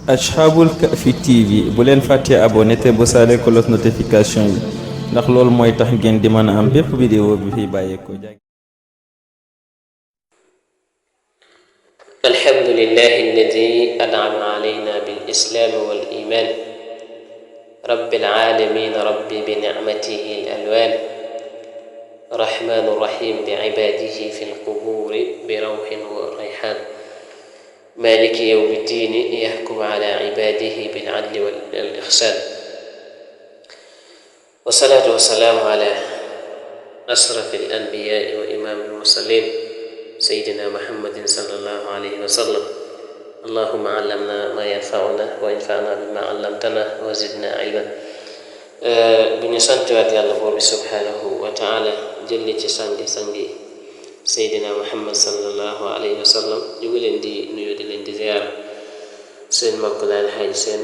Ashabul Kahfi TV bu leen fàttee abonné te bu saale cloche notification yi ndax loolu mooy tax ngeen di mën a am bépp vidéo bi fi bàyyeekoo. alhamdulillahi alladi an'ama alayna bil islam wal iman rabbil alamin rabbi bi ni'matihi al alwan rahman rahim bi ibadihi fil qubur bi rawhin wa rayhan مالك يوم الدين يحكم على عباده بالعدل والإحسان والصلاة والسلام على أشرف الأنبياء وإمام المرسلين سيدنا محمد صلى الله عليه وسلم اللهم علمنا ما ينفعنا وانفعنا بما علمتنا وزدنا علما بني سنتوات يالله سبحانه وتعالى جل سانجي Seydina Muhammad sallallahu alayhi wa sallam ñu ngi leen di nuyu di leen di ziyaar seen mbokk laal xaaj seen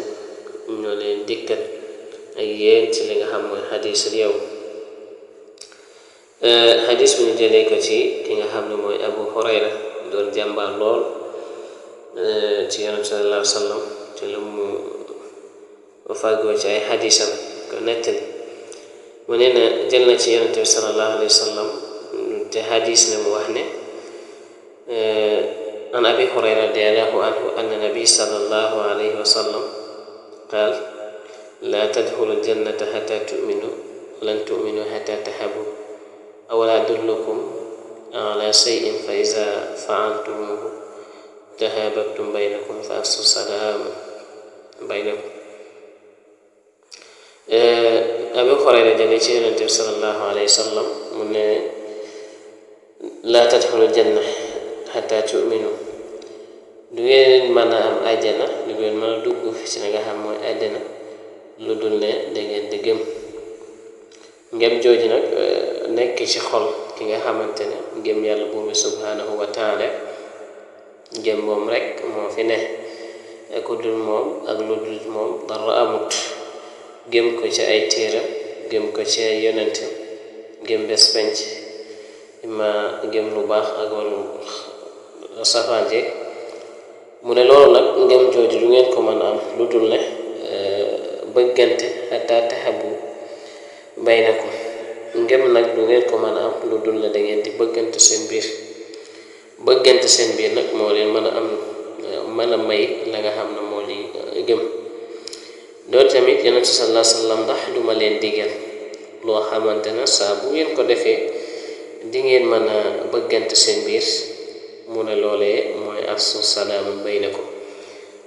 ñoo leen dikkat ak yéen ci li nga xam mooy xadis réew xadis bi ñu jëlee ko ci ki nga xam ne mooy Abu Hurayra doon jàmbaar lool ci Yonent sallallahu alayhi wa sallam te lu mu fàggoo ci ay xadisam ko nettali mu ne na jël na ci Yonent bi sallallahu alayhi wa sallam te hadis ne mu wax ne an abi hurayra radiyallahu anhu anna nabi sallallahu alayhi wa sallam qaal laa tadxulu ljannata xata tuminu lan tuminu xata tahabu awala adullukum ala cheyin fa ida faaltumuhu tahababtum baynakum fa afsu salaama baynakum abi hurayra jële ci yonente bi sallallahu alayhi wa sallam mu ne laa tadxulul janna xataa tu'minu du ngeen mën a am àjjana du ngeen mën a dugg ci la nga xam mooy àjjana lu dul ne da ngeen di gëm ngëm jooju nag nekk ci xol ki nga xamante ne ngëm yàlla buumi subhanahu wa taala ngëm moom rek moo fi ne ku dul moom ak lu dul moom dara amut gëm ko ci ay téeram gëm ko ci ay yonente gëm bés penc ma ngëm lu baax ak wàllu safaan je mu ne loolu nag ngëm jooju du ngeen ko mën a am lu dul ne bëggante xataa tahabu baynakum ngëm nag du ngeen ko mën a am lu dul ne da ngeen di bëggante seen biir bëggante seen biir nag moo leen mën a am mën a may la nga xam ne moo li gëm doolu tamit Yonent sallallahu alayhi wa sallam ndax duma leen digal loo xamante ne saa bu ngeen ko defee di ngeen mën a bëggante seen biir mu ne loolee mooy afsu salaamu baynakum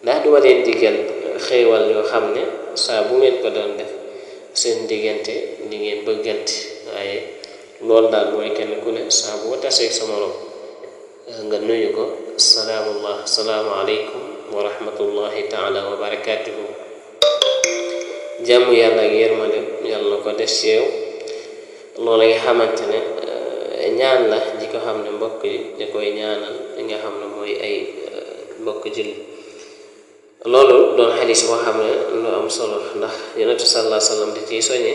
ndax duma leen diggal xéewal yoo xam ne saa bu ngeen ko doon def seen diggante di ngeen bëggante waaye loolu daal mooy kenn ku ne saa boo taseeg sa morom nga nuyu ko salaamu aleykum wa rahmatullahi taala wa barakatuhu jàmm yàlla ak yërmande yàlla na ko def ci yow loolu nga xamante ne ñaan la ji ko xam ne mbokk yi da koy ñaanal li nga xam ne mooy ay mbokk julli loolu doon xadis boo xam ne lu am solo ndax Yonent sallallahu alayhi wa sallam di ciy soñe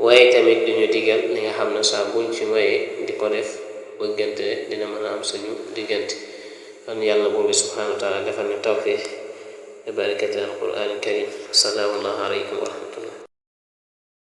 waaye tamit duñu digal li nga xam ne saa buñ ci moyee di ko def bëggante dina mën a am suñu diggante kon yàlla boobu subhanahu wa taala defal ñu tawfiq bi barakati alquran karim salaamu aleykum wa rahmatulah